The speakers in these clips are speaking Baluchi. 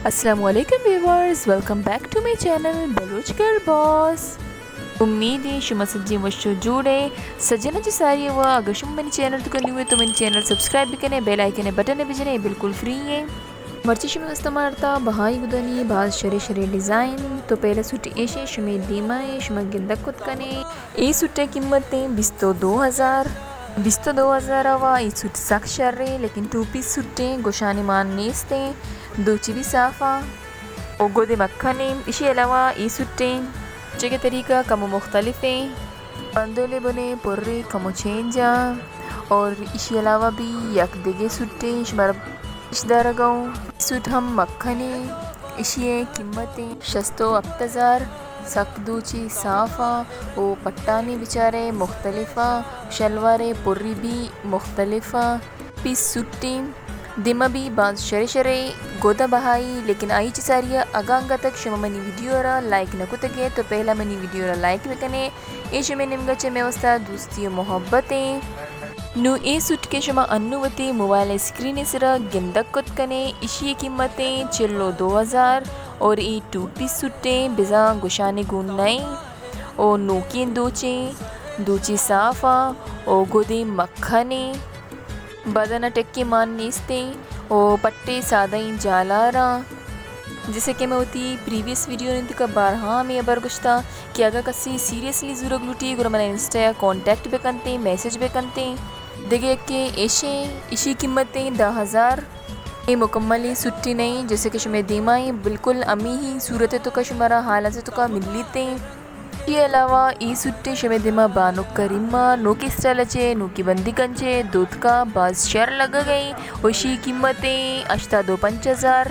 السلام علیکم viewers, welcome back to my channel Baloch girl boss. امید ایں شما سجیں وش و جوڑ ئے۔ سجناں چہ ساری وا، اگر شما منی چینل توکا نیو ئے تو منی چینل سبسکرائب بکنے، بیل آئیکن بٹن بجنے، بالکل فری ایں۔ مرچی شمے واسطہ مارتا بہائی گدانی باز شرے شرے ڈیزائن۔ تو پہلا سوٹ ایشیں شمے دیما ایں، شما گندگ کت کنے۔ اے سوٹ ءِ قیمت ایں بیست و دو ہزار۔ بیست و دو ہزار ءَ وا اے سوٹ سک شر ایں، لیکن ٹو پیس سوٹ ایں، گوشانی مان نیست ایں، دوچی بھی صاف آں۔ او گودے مکھن ایں۔ اشی علاوہ اے سوٹ ایں، چکے طریقہ کمو مختلف ایں۔ بندولے بنے پرے کمو چینج آں۔ اور اشی علاوہ بھی یک دگے سوٹ ایں، شمارا پیش دارگا اوں۔ سوٹ ہم مکھن ایں۔ اشی ءِ قیمت ایں شست و ہپت ہزار۔ سک دوچی صاف آں او پٹانی بچارے مختلف آں، شلوارے پری بھی مختلف آں۔ پیس سوٹیں، دیما بھی باز شرے شرے گودا بہائی، لیکن آئی چہ ساری ءَ اگاں انگا تک شما منی ویڈیو ءَ را لائک نہ کتگ ئے تو پہلا منی ویڈیو ءَ را لائک بکنے۔ اے شمے نیمگا چہ مئے واسطہ دوستی و محبت ایں۔ نوں اے سوٹ کہ شما انوں وتی موبائل ءِ اسکرین ءِ سرا گندگ کت کنے، اشی ءِ قیمت ایں چل و دو ہزار اور اے ٹو پیس سوٹ ایں، بزاں گوشانے گون نہ ایں او نوکیں دوچیں، دوچی صاف آں او گودیں مکھن ایں۔ بدن ءَ ٹکے مان نیست ایں او پٹے سادہ ایں جالار آں۔ جیسے کہ من وتی پریویس ویڈیو ءِ توکا بارہا ہمے ہبر گوشتا کہ اگاں کسے سیریسلی زورگ لوٹی گڑا منا انسٹا ءَ کانٹیکٹ بکنتیں، میسج بکنتیں۔ دگہ یکے ایشیں، اشی قیمت ایں دہ ہزار۔ اے مکمل ایں سوٹے نہ ایں، جیسے کہ شمے دیما ایں، بالکل ہمے ہی صورت ءِ توکا شمارا حالات ءِ توکا ملیتیں۔ اشی علاوہ اے سوٹے شمے دیما بانک کریمہ نوکیں اسٹائل ءَ چہ، نوکیں بندیکاں چہ دوتکا، باز شر لگگ ایں۔ اشی قیمت ایں ہشتاد و پنچ ہزار۔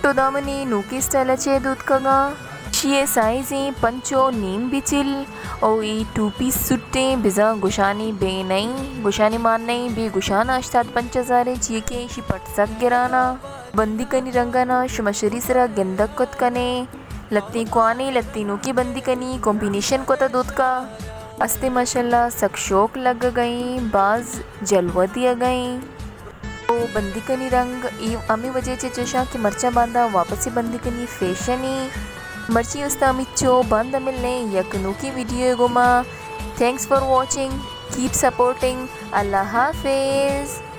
تو دامنی نوکیں اسٹائل ءَ چہ دوتکگاں۔ اشی ءِ سائز ایں پنچ و نیم بچل او اے ٹو پیس سوٹیں، بزاں گوشانی بے نہ ایں، گوشانی مان نہ ایں، بے گوشان ءَ ہشتاد پنچ ہزار ایں، چیا کہ اشی پٹ سک گران آں۔ بندیکانی رنگانا شما شری سرا گندگ کت کنے۔ لتیں کوانیں، لتیں نوکیں بندیکانی کمبینیشن کتا دوتکا۔ استے ماشاءاللہ سک شوق لگگ ایں، باز جلوہ دیگ ایں۔ او بندیکانی رنگ اے ہمے وجہ چہ چوشاں کہ مرچاں باندا واپسی بندیکانی فیشن ایں۔ مرچی استا ہمیچو، باندا ملیں یک نوکیں ویڈیو ءِ گوما۔ Thanks for watching, keep supporting. اللہ حافظ۔